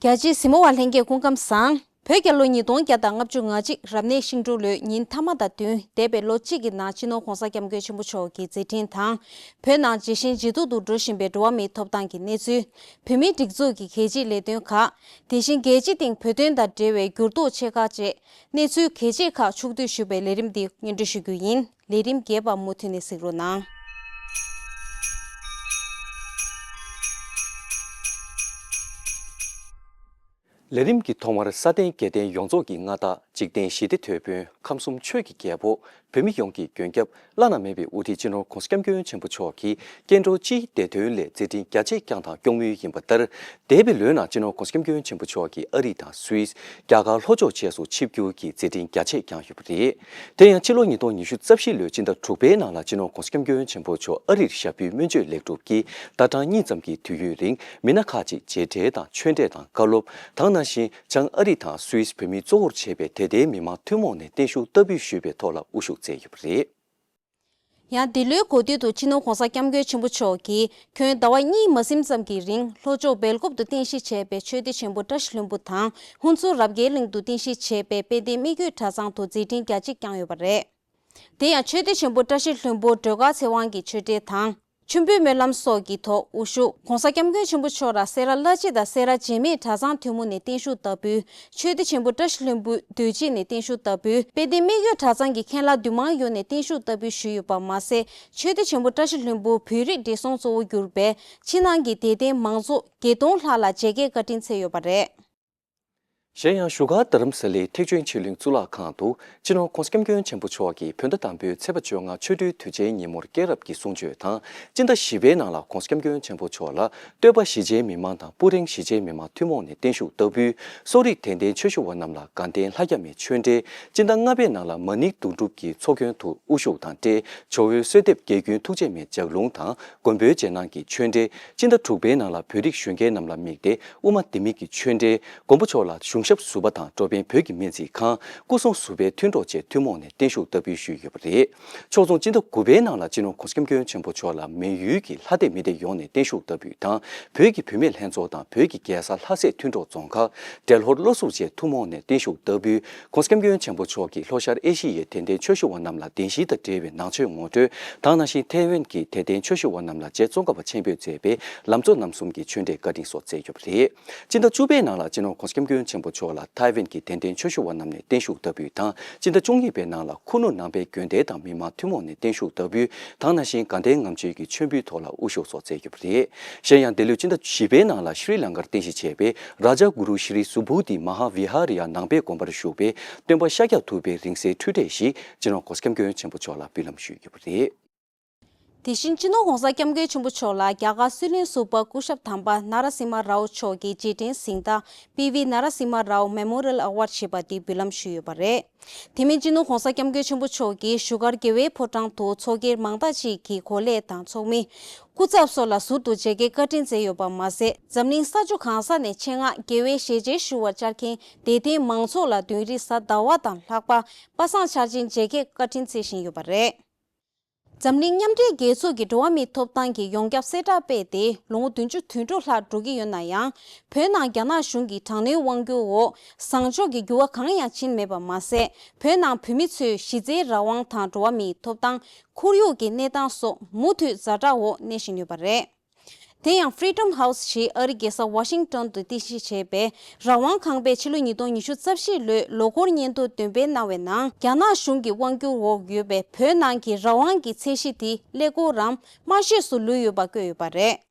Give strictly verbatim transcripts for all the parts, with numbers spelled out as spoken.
རྒྱ་ཆེའི་གཟིགས་མོ་བ་ལྷན་རྒྱས་སྐུ་ཁམས་བཟང་། བོད་རྒྱལ་ལོ་ཉིས་སྟོང་བརྒྱ་དང་ལྔ་བཅུ་ང་གཅིག་རབ་གནས་ཤིང་འབྲུག་ལོའི་ཉིན་མཐའ་མ་དང་བསྟུན་འདས་པའི་ལོ་གཅིག་གི་ནང་སྤྱི་ནོར་༧གོང་ས་༧སྐྱབས་མགོན་ཆེན་པོ་མཆོག་གི་མཛད་འཕྲིན་དང་། བོད་ནང་ཇེ་ཞན་ཇེ་སྡུག་ཏུ་འགྲོ་བཞིན་པའི་འགྲོ་བ་མིའི་ཐོབ་ཐང་གི་གནས་ཚུལ། བོད་མིའི་སྒྲིག་འཛུགས་ཀྱི་གལ་ཆེའི་ལས་དོན་ཁག་དེ་བཞིན་རྒྱལ་སྤྱིའི་སྟེང་བོད་དོན་དང་འབྲེལ་བའི་འགྱུར་ལྡོག་ཆེ་ཁག་བཅས་གནས་ཚུལ་གལ་ཆེ་ཁག་ཕྱོགས་བསྡུས་ཞུས་པའི་ལས་རིམ་འདི་སྙན་སྒྲོན་ཞུ་རྒྱུ་ཡིན། ལས་རིམ་རྒྱས་པ་མུ་མཐུད་ནས་གཟིགས་རོགས་གནང་། ལས་རིམ་གྱི་ཐོག་མར་ས་སྟེང་རྒྱལ་བསྟན་ཡོངས་རྫོགས་ཀྱི་མངའ་བདག་འཇིག་རྟེན་ཞི་བདེ་དོད་དཔོན་ཁམས་གསུམ་ཆོས་ཀྱི་རྒྱལ་པོ་བོད་མི་ཡོངས་ཀྱི་མགོན་སྐྱབས་བླ་ན་མེད་པའི་དབུ་ཁྲིད་སྤྱི་ནོར་༧གོང་ས་༧སྐྱབས་མགོན་ཆེན་པོ་མཆོག་གིས་སྐྱེ་འགྲོ་སྤྱིའི་བདེ་དོན་སླད་མཛད་འཕྲིན་རྒྱ་ཆེ་བསྐྱངས་དང་སྐྱོང་མུས་ཡིན་པ་ལྟར། འདས་པའི་ལོའི་ནང་སྤྱི་ནོར་༧གོང་ས་༧སྐྱབས་མགོན་ཆེན་པོ་མཆོག་གིས་ཨ་རི་དང་སུད་སི། རྒྱ་གར་ལྷོ་ཕྱོགས་བཅས་སུ་ཆིབས་བསྒྱུར་གྱིས་མཛད་འཕྲིན་རྒྱ་ཆེ་བསྐྱངས་ཡོད་པ་རེད། དེ་ཡང་ཕྱི་ལོ་ཉིས་སྟོང་ཉི་ཤུ་རྩ་བཞི་ལོའི་སྤྱི་ཟླ་དྲུག་པའི་ནང་ལ་སྤྱི་ནོར་༧གོང་ས་༧སྐྱབས་མགོན་ཆེན་པོ་མཆོག་ཨ་རིར་ཞབས་ཕྱིའི་སྨན་བཅོས་ལེགས་གྲུབ་ཀྱིས་ཟླ་གྲངས་གཉིས་ཙམ་གྱི་དུས་ཡུན་རིང་མི་སྣ་ཁག་ཅིག་མཇལ་འཕྲད་དང་ཆོས་འབྲེལ་དང་བཀའ་སློབ། དེ་ནང་བཞིན་བྱང་ཨ་རི་དང་སུད་སི་བོད་མིས་གཙོ་བོར་བྱས་པའི་དད་ལྡན་མི་མང་ཐུན་མོང་ནས་བརྟན་བཞུགས་བསྟར་འབུལ་ཞུས་པའི་ཐོག་ལ་དབུ་བཞུགས་མཛད་ཡོད་པ་རེད། ཡང་འདི་ལོའི་འགོ་སྟོད་དུ་སྤྱི་ནོར་༧གོང་ས་༧སྐྱབས་མགོན་ཆེན་པོ་མཆོག་གིས་ཁྱོན་ཟླ་བ་གཉིས་མ་ཟིན་ཙམ་གྱི་རིང་ལྷོ་ཕྱོགས་སྦེལ་ཀོབ་ཏུ་རྟེན་གཞི་བྱས་པའི་ཆོས་སྡེ་ཆེན་པོ་བཀྲ་ཤིས་ལྷུན་པོ་དང་ཧུན་སུར་རབ་རྒྱས་གླིང་དུ་རྟེན་གཞི་བྱས་པའི་དཔལ་ལྡན་མི་བསྐྱོད་གྲྭ་ཚང་དུ་མཛད་འཕྲིན་རྒྱ་ཆེ་བསྐྱངས་ཡོད་པ་རེད། དེ་ཡང་ཆོས་སྡེ་ཆེན་པོ་བཀྲ་ཤིས་ལྷུན་པོ་སྒྲོལ་དཀར་ཚེ་དབང་གི་ཆོས་འབྲེལ་དང་། མཆོད་འབུལ་སྨོན་ལམ་སོགས་ཀྱི་ཐོག་དབུ་བཞུགས་༧གོང་ས་༧སྐྱབས་མགོན་ཆེན་པོ་མཆོག་ལ་སེ་ར་བླ་སྤྱི་དང་སེ་ར་བྱེས་སྨད་གྲྭ་ཚང་ཐུན་མོང་ནས་བརྟན་བཞུགས་བསྟར་འབུལ། ཆོས་སྡེ་ཆེན་པོ་བཀྲ་ཤིས་ལྷུན་པོའི་འདུས་སྤྱི་ནས་བརྟན་བཞུགས་བསྟར་འབུལ། དཔལ་ལྡན་མི་བསྐྱོད་གྲྭ་ཚང་གི་མཁན་བླ་འདུས་མང་ཡོངས་ནས་བརྟན་བཞུགས་བསྟར་འབུལ་ཞུས་ཡོད་པ་མ་ཟད། ཆོས་སྡེ་ཆེན་པོ་བཀྲ་ཤིས་ལྷུན་པོ་བོད་རིགས་བགྲེས་སོང་གཙོ་བོ་གྱུར་པའི་ཕྱི་ནང་གི་དད་ལྡན་མང་ཚོགས་བརྒྱད་སྟོང་ལྷག་ལ་མཇལ་ཁའི་བཀའ་དྲིན་སྩལ་ཡོད་པ་རེད། གཞན་ཡང་བཞུགས་སྒར་རྡ་རམ་ས་ལའི་ཐེག་ཆེན་ཆོས་གླིང་གཙུག་ལག་ཁང་དུ་སྤྱི་ནོར་༧གོང་ས་༧སྐྱབས་མགོན་ཆེན་པོ་མཆོག་གིས་བོད་ཟླ་དང་པོའི་ཚེས་པ་བཅོ་ལྔ་ཆོ་འཕྲུལ་དུས་ཆེན་ཉིན་མོར་སྐྱེས་རབས་ཀྱི་གསུང་ཆོས་དང་། སྤྱི་ཟླ་བཞི་པའི་ནང་ལ་༧གོང་ས་༧སྐྱབས་མགོན་ཆེན་པོ་མཆོག་ལ་སྟོད་པ་གཞིས་བྱེས་མི་མང་དང་སྤུ་ཧྲེང་གཞིས་བྱེས་མི་མང་ཐུན་མོང་ནས་བརྟན་བཞུགས་བསྟར་འབུལ། གསོ་རིག་དད་ལྡན་ཆོས་ཞུ་བ་རྣམས་ལ་དགའ་ལྡན་ལྷ་བརྒྱ་མའི་ཆོས་འབྲེལ། སྤྱི་ཟླ་ལྔ་པའི་ནང་ལ་མ་ཎི་བསྡུ་སྒྲུབ་ཀྱི་ཚོགས་མགོན་དུ་དབུ་བཞུགས་དང་འབྲེལ་ཇོ་བོའི་གསོལ་འདེབས་རྒྱལ་ཀུན་ཐུགས་རྗེ་མའི་ལྗགས་ལུང་དང་མགོན་པོའི་རྗེས་གནང་གི་ཆོས་འབྲེལ། སྤྱི་ཟླ་དྲུག་པའི་ནང་ལ་བོད་རིགས་གཞོན་སྐྱེས་རྣམས་ལ་དམིགས་ཏེ་དབུ་མ་ལྡེ་མིག་གི་ཆོས་འབྲེལ། མགོན་པོ་མཆོག་ལ་གཞུང་ཞབས་ཟུར་པ་དང་འགྲོ་ཕན་བོད་ཀྱི་སྨན་རྩིས་ཁང་། སྐུ་གསུང་ཟུར་པའི་མཐུན་གྲོགས་བཅས་ཐུན་མོང་ནས་བརྟན་བཞུགས་བསྟར་འབུལ་ཞུས་ཡོད་པ་རེད། ཕྱོགས་མཚུངས་སྤྱི་ཟླ་དགུ་པའི་ནང་ལ་སྤྱི་ནོར་༧གོང་ས་༧སྐྱབས་མགོན་ཆེན་པོ་མཆོག་ལ་མི་ཡུལ་གྱི་ལྷ་སྡེ་མི་སྡེ་ཡོངས་ནས་བརྟན་བཞུགས་བསྟར་འབུལ་དང་བོད་ཀྱི་བུད་མེད་ལྷན་ཚོགས་དང་བོད་ཀྱི་རྒྱལ་ས་ལྷ་སའི་མཐུན་གྲོགས་རྫོང་ཁག་འབྲས་ལྷོར་བློ་གཟུ་བཅས་ཐུན་མོང་ནས་བརྟན་བཞུགས་བསྟར་འབུལ། ༸གོང་ས་༸སྐྱབས་མགོན་ཆེན་པོ་མཆོག་གིས་ལྷོ་ཤར་ཨེ་ཤི་ཡའི་དད་ལྡན་ཆོས་ཞུ་བ་རྣམས་ལ་བདེན་བཞི་དང་འབྲེལ་བའི་ནང་ཆོས་ངོ་སྤྲོད་དང་། ནང་བཞིན་ཐའེ་ཝན་གྱི་དད་ལྡན་ཆོས་ཞུ་བ་རྣམས་ལ་རྗེ་ཙོང་ཁ་པ་ཆེན་པོས་མཛད་པའི་ལམ་གཙོ་རྣམ་གསུམ་གྱི་ཆོས་འབྲེལ་བཀའ་དྲིན་སོགས་སྩལ་ཡོད་པ་རེད། སྤྱི་ཟླ་བཅུ་པའི་ནང་ལ་སྤྱི་ནོར་༸གོང་ས་༸སྐྱབས་མགོན་ཆེན་པོ་མཆོག་ལ་ཐའེ་ཝན་གྱི་དད་ལྡན་ཆོས་ཞུ་བ་རྣམས་ནས་བརྟན་བཞུགས་བསྟར་འབུལ་དང་། སྤྱི་ཟླ་བཅུ་གཉིས་པའི་ནང་ལ་ཁུ་ནུ་ནང་པའི་དགོན་སྡེ་དང་མི་མང་ཐུན་མོང་ནས་བརྟན་བཞུགས་བསྟར་འབུལ་དང་། ནང་བཞིན་དགའ་ལྡན་ངམ་ཆོས་ཀྱི་མཆོད་འབུལ་ཐོག་ལ་དབུ་བཞུགས་སོགས་མཛད་ཡོད་པ་རེད། གཞན་ཡང་འདི་ལོའི་སྤྱི་ཟླ་བཞི་པའི་ནང་ལ་ཤྲི་ལང་ཀར་རྟེན་གཞི་བྱས་པའི་རཱ་ཇ་གུ་རུ་ཤྲི་སུ་བུ་དྷི་མ་ཧཱ་བི་ཧཱ་རི་ཡ་ནང་པའི་དགོན་པར་བཞུགས་པའི་སྟོན་པ་ཤཱཀྱ་ཐུབ་པའི་རིང་བསྲེལ་འཕྲུལ་འགྲེལ་ཞིག་སྤྱི་ནོར་༸གོང་ས་༸སྐྱབས་མགོན་ཆེན་པོ་མཆོག་ལ་འབུལ་ལམ་ཞུས་ཡོད་པ་རེད། དེ་བཞིན་སྤྱི་ནོར་༸གོང་ས་༸སྐྱབས་མགོན་ཆེན་པོ་མཆོག་ལ་རྒྱ་གར་སུད་ལན་སུ་པ་སྐུ་ཞབས་དམ་པ་ན་ར་སི་མ་རའོ་མཆོག་གི་རྗེས་དྲན་གཟེངས་རྟགས་པི་ཝི་ན་ར་སི་མ་རའོ་མེ་མོ་རི་ཡལ་ཨེ་ཝཱཌ་ཞེས་པ་དེ་འབུལ་ལམ་ཞུས་ཡོད་པ་རེད། དེ་མིན་སྤྱི་ནོར་༸གོང་ས་༸སྐྱབས་མགོན་ཆེན་པོ་མཆོག་གིས་བཞུགས་སྒར་རྒྱལ་བའི་ཕོ་བྲང་དུ་ཚོགས་སྒེར་མང་དག་ཅིག་གི་གོ་ལས་དང་ཚོགས་མི། སྐུ་ཚབ་སོགས་ལ་ཟུར་དུ་མཇལ་ཁའི་བཀའ་དྲིན་སྩལ་ཡོད་པ་མ་ཟད། འཛམ་གླིང་ས་ཕྱོགས་གང་ས་ནས་ཆེད་མངགས་རྒྱལ་བའི་ཞལ་མཇལ་ཞུ་བར་བཅར་མཁན་དད་ལྡན་མང་ཚོགས་ལ་བདུན་རེའི་གཟའ་ཟླ་བ་དང་ལྷག་པ་པ་སངས་འཆར་ཅན་མཇལ་ཁའི་བཀའ་དྲིན་སྩལ་བཞིན་ཡོད་པ་རེད། འཛམ་གླིང་མཉམ་འབྲེལ་རྒྱལ་ཚོགས་ཀྱི་འགྲོ་བ་མིའི་ཐོབ་ཐང་གི་ཡོངས་ཁྱབ་གསལ་བསྒྲགས་སྤེལ་ཏེ་ལོ་ངོ་བདུན་ཅུ་དོན་དྲུག་ལྷག་འགྲོ་གི་ཡོད་ན་ཡང་། བོད་ནང་རྒྱ་ནག་གཞུང་གི་དྲག་གནོན་དབང་བསྒྱུར་འོག་བཟང་ཕྱོགས་ཀྱི་འགྱུར་བ་གང་ཡང་ཕྱིན་མེད་པ་མ་ཟད། བོད་ནང་བོད་མི་ཚོའི་གཞི་རྩའི་རང་དབང་དང་འགྲོ་བ་མིའི་ཐོབ་ཐང་། ཁོར་ཡུག་གི་གནས་སྟངས་སོགས་མུ་མཐུད་ཛ་དྲག་འོག་གནས་བཞིན་ཡོད་པ་རེད། དེ་ཡང་Freedom House ཞེས་ཨ་རིའི་རྒྱལ་ས་ཝ་ཤིང་ཏོན་དུ་རྟེན་གཞི་བྱས་པའི་རང་དབང་ཁང་པས་ཕྱི་ལོ་ཉིས་སྟོང་ཉི་ཤུ་རྩ་བཞི་ལོའི་ལོ་འཁོར་སྙན་ཐོ་འདོན་སྤེལ་གནང་བའི་ནང་། རྒྱ་ནག་གཞུང་གི་དབང་བསྒྱུར་འོག་ཡོད་པའི་བོད་ནང་གི་རང་དབང་གི་ཚད་གཞི་དེ་ཀླད་ཀོར་རམ་དམར་ཤོས་སུ་ལུས་ཡོད་པ་བཀོད་ཡོད་པ་རེད།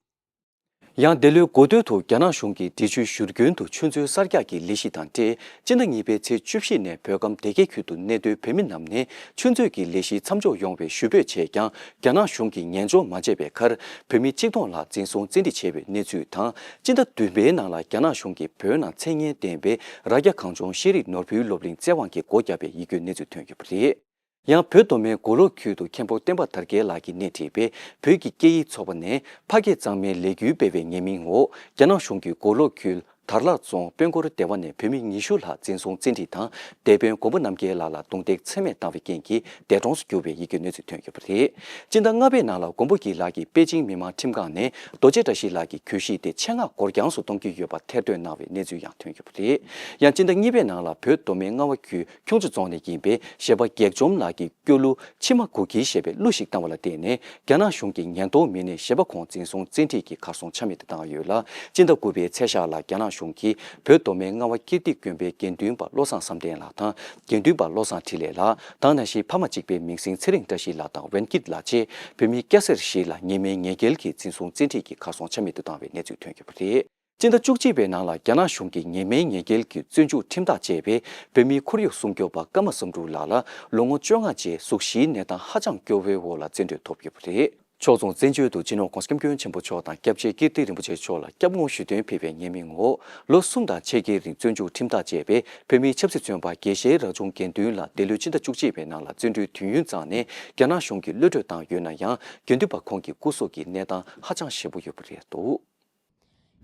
ཡང་འདི་ལོའི་འགོ་སྟོད་དུ་རྒྱ་ནག་གཞུང་གིས་འབྲི་ཆུའི་བཞུར་རྒྱུན་དུ་ཆུ་མཛོད་གསར་རྒྱག་གི་ལས་གཞི་དང་འབྲེལ། སྤྱི་ཟླ་གཉིས་པའི་ཚེས་བཅུ་བཞི་ནས་བོད་ཁམས་སྡེ་དགེ་ཁུལ་དུ་གནས་སྡོད་བོད་མི་རྣམས་ནས་ཆུ་མཛོད་ཀྱི་ལས་གཞི་མཚམས་འཇོག་ཡོང་བའི་ཞུ་འབོད་བྱས་ཀྱང་། རྒྱ་ནག་གཞུང་གིས་ཉན་འཇོག་མ་བྱས་པའི་ཁར། བོད་མི་གཅིག་སྟོང་ལྷག་འཛིན་བཟུང་བཙན་ཁྲིད་བྱས་པའི་གནས་ཚུལ་དང་། སྤྱི་ཟླ་བདུན་པའི་ནང་ལ་རྒྱ་ནག་གཞུང་གིས་བོད་ནང་མཚན་སྙན་ལྡན་པའི་རྭ་རྒྱ་གངས་ལྗོངས་ཤེས་རིག་ནོར་བུའི་སློབ་གླིང་བཙན་དབང་གིས་སྒོ་བརྒྱབ་པའི་ཡིད་སྐྱོའི་གནས་ཚུལ་ཐོན་ཡོད་པ་རེད། ཡང་བོད་མདོ་སྨད་མགོ་ལོག་ཁུལ་དུ་མཁན་པོ་བསྟན་པ་དར་རྒྱས་ལགས་ཀྱིས་སྣེ་ཁྲིད་པའི་བོད་ཀྱི་སྐད་ཡིག་ཚོགས་པ་ནས་ཕ་སྐད་གཙང་མའི་ལས་འགུལ་སྤེལ་བའི་ཉེས་མིང་འོག་རྒྱ་ནག་གཞུང་གིས་མགོ་ལོག་ཁུལ་ དར་ལག་རྫོང་དཔོན་སྐོར་སྡེ་བ་ནས་བོད་མི་ཉི་ཤུ་ལྷག་འཛིན་བཟུང་བཙན་ཁྲིད་དང་། སྡེ་དཔོན་མགོན་པོ་རྣམ་རྒྱལ་ལགས་ལ་རྡུང་རྡེག་ཚད་མེད་བཏང་བའི་རྐྱེན་གྱིས་འདས་གྲོངས་སུ་གྱུར་བའི་ཡི་གེའི་གནས་ཚུལ་ཐོན་ཡོད་པ་རེད། སྤྱི་ཟླ་ལྔ་པའི་ནང་ལ་མགོན་པོ་སྐྱིད་ལགས་ཀྱིས་པེ་ཅིང་མི་དམངས་ཁྲིམས་ཁང་ནས་རྡོ་རྗེ་བཀྲ་ཤིས་ལགས་ཀྱི་གྱོད་གཞི་དེ་ཆེད་མངགས་འགོར་འགྱངས་སུ་གཏོང་གི་ཡོད་པ་ཐེར་འདོན་གནང་བའི་གནས་ཚུལ་ཡང་ཐོན་ཡོད་པ་རེད། ཡང་སྤྱི་ཟླ་གཉིས་པའི་ནང་ལ་བོད་མདོ་སྨད་རྔ་བ་ཁུལ་ཁྱུང་མཆུ་རྫོང་ནས་ཡིན་པའི་གཞས་པ་སྒེག་འཇོམས་ལགས་ཀྱི་སྐྱོ་གླུ་མཆི་མ་དགུག་གིས་ཞེས་པའི་གླུ་ཞིག་བཏང་བ་ལ་བརྟེན་ནས་རྒྱ་ནག་གཞུང་གི་ཉེན་རྟོག་མི་སྣས་གཞས་པ་ཁོང་འཛིན་བཟུང་བཙན་ཁྲིད་ཀྱིས་གར་སོང་ཆ་མེད་དུ་བཏང་ཡོད་ལ། སྤྱི་ཟླ་དགུ་པའི་ཚེས་ཤར་ལ་རྒྱ་ནག་གཞུང་གིས་བོད་མདོ་སྨད་རྔ་བ་ཀིརྟི་དགོན་པའི་དགེ་འདུན་པ་བློ་བཟང་བསམ་གཏན་ལགས་དང་། དགེ་འདུན་པ་བློ་བཟང་འཕྲིན་ལས་ལགས་དང་། ནང་བཞིན་ཕ་མ་གཅིག་པའི་མིང་སྲིང་ཚེ་རིང་བཀྲ་ཤིས་ལགས་དང་ཝེན་ཀིད་ལགས་བཅས་བོད་མི་སྐྱ་སེར་བཞི་ལ་ཉེས་མེད་ཉེས་འགེལ་གྱིས་འཛིན་བཟུང་བཙན་ཁྲིད་ཀྱིས་གར་སོང་ཆ་མེད་དུ་བཏང་བའི་གནས་ཚུལ་ཐོན་ཡོད་པ་རེད། སྤྱི་ཟླ་བཅུ་གཅིག་པའི་ནང་ལ་རྒྱ་ནག་གཞུང་གིས་ཉེས་མེད་ཉེས་འགེལ་གྱི་བཙོན་འཇུག་ཁྲིམས་ཐག་བཅད་པའི་བོད་མིའི་ཁོར་ཡུག་སྲུང་སྐྱོབ་པ་ཀརྨ་བསམ་འགྲུབ་ལགས་ལ་ལོ་ངོ་བཅོ་ལྔ་རྗེས་གཟུགས་གཞིའི་གནས་སྟངས་ཧ་ཅང་སྐྱོ་བོའི་འོག་ལ་བཙོན་གྲོལ་ཐོབ་ཡོད་པ་རེད། ཕྱོགས་མཚུངས་བཙན་བྱོལ་དུ་སྤྱི་ནོར་༧གོང་ས་༧སྐྱབས་མགོན་ཆེན་པོ་མཆོག་དང་སྐྱབས་རྗེ་ཀིརྟི་རིན་པོ་ཆེ་མཆོག་ལ་སྐྱབས་མགོན་ཞུ་གཏུག་ཕེབས་པའི་ཉེས་མིང་འོག་ལོ་གསུམ་དང་ཕྱེད་ཀའི་རིང་བཙོན་འཇུག་ཁྲིམས་ཐག་བཅད་པའི་བོད་མིའི་ཆབ་སྲིད་བཙོན་པ་དགེ་བཤེས་རབ་བྱུང་དགེ་འདུན་ལགས་འདི་ལོའི་སྤྱི་ཟླ་བཅུ་གཅིག་པའི་ནང་ལ་བཙོན་གྲོལ་དུས་ཡུན་ཙམ་ནས་རྒྱ་ནག་གཞུང་གིས་གློད་གྲོལ་བཏང་ཡོད་ན་ཡང་། དགེ་འདུན་པ་ཁོང་གི་སྐུ་སྲོག་གི་གནས་སྟངས་ཧ་ཅང་ཞེ་པོ་ཡོད་པ་རེད་འདུག།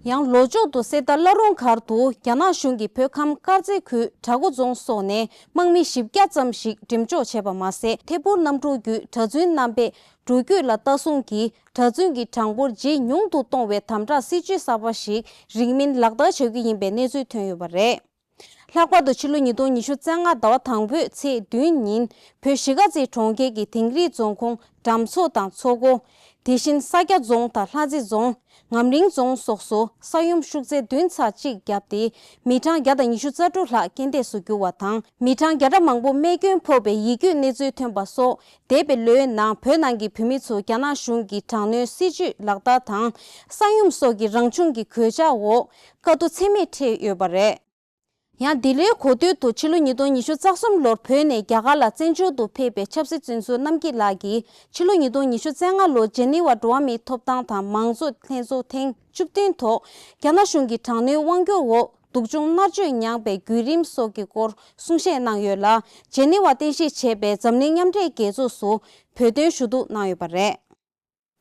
ཡང་ལྷོ་ཕྱོགས་དུ་གསེར་རྟ་བླ་རུང་སྒར་དུ་རྒྱ་ནག་གཞུང་གིས་བོད་ཁམས་དཀར་མཛེས་ཁུལ་བྲག་འགོ་རྫོང་སོགས་ནས་དམག་མི་བཞི་བརྒྱ་ཙམ་ཞིག་འགྲེམས་འཇོག་བྱས་པ་མ་ཟད། ཐད་འཕུར་གནམ་གྲུ་བརྒྱུད་གྲྭ་བཙུན་རྣམ་པས་འགྲོ་སྐྱོད་ལ་ལྟ་སྲུང་གིས་གྲྭ་བཙུན་གྱི་གྲངས་འབོར་ཇེ་ཉུང་དུ་གཏོང་བའི་དམ་དྲག་སྲིད་བྱུས་གསར་པ་ཞིག་རིང་མིན་ལག་བསྟར་བྱ་རྒྱུ་ཡིན་པའི་གནས་ཚུལ་ཐོན་ཡོད་པ་རེད། ལྷག་པར་དུ་ཕྱི་ལོ་ཉིས་སྟོང་ཉི་ཤུ་རྩ་ལྔ་ཟླ་བ་དང་པོའི་ཚེས་བདུན་ཉིན་བོད་གཞིས་ཀ་རྩེ་གྲོང་ཁྱེར་གྱི་དིང་རི་རྫོང་ཁོངས་འགྲམ་མཚོ་དང་མཚོ་སྒོ། དེ་བཞིན་ས་སྐྱ་རྫོང་དང་ལྷ་རྩེ་རྫོང་། ངམ་རིང་རྫོང་སོགས་སུ་ས་ཡོམ་ཤུགས་ཚད་བདུན་ཚེག་གཅིག་བརྒྱབ་སྟེ་མི་གྲངས་བརྒྱ་དང་ཉི་ཤུ་རྩ་དྲུག་ལྷག་རྐྱེན་འདས་སུ་གྱུར་བ་དང་། མི་གྲངས་བརྒྱ་ཕྲག་མང་པོ་རྨས་སྐྱོན་ཕོག་པའི་ཡིད་སྐྱོའི་གནས་ཚུལ་ཐོན་པ་སོགས། འདས་པའི་ལོའི་ནང་བོད་ནང་གི་བོད་མི་ཚོ་རྒྱ་ནག་གཞུང་གི་དྲག་གནོན་སྲིད་བྱུས་ལག་བསྟར་དང་། ས་ཡོམ་སོགས་ཀྱི་རང་བྱུང་གི་གོད་ཆག་འོག་དཀའ་སྡུག་ཚད་མེད་འཕྲད་ཡོད་པ་རེད། ཡང་འདི་ལོའི་འགོ་སྟོད་དུ་ཕྱི་ལོ་ཉིས་སྟོང་ཉི་ཤུ་རྩ་གསུམ་ལོར་བོད་ནས་རྒྱ་གར་ལ་བཙན་བྱོལ་དུ་ཕེབས་པའི་ཆབ་སྲིད་བཙོན་ཟུར་རྣམ་རྒྱལ་ལགས་ཀྱིས་ཕྱི་ལོ་ཉིས་སྟོང་ཉི་ཤུ་རྩ་ལྔ་ལོར་ཇེ་ནི་ཝ་འགྲོ་བ་མིའི་ཐོབ་ཐང་དང་མང་གཙོ་ལྷན་ཚོགས་ཐེངས་བཅུ་བདུན་ཐོག་རྒྱ་ནག་གཞུང་གི་དྲག་གནོན་དབང་སྒྱུར་འོག་སྡུག་སྦྱོང་མནར་གཅོད་མྱངས་པའི་བརྒྱུད་རིམ་སོགས་ཀྱི་སྐོར་གསུང་བཤད་གནང་ཡོད་ལ། ཇེ་ནི་ཝ་རྟེན་གཞི་བྱས་པའི་འཛམ་གླིང་མཉམ་འབྲེལ་རྒྱལ་ཚོགས་སུ་བོད་དོན་ཞུ་གཏུག་གནང་ཡོད་པ་རེད།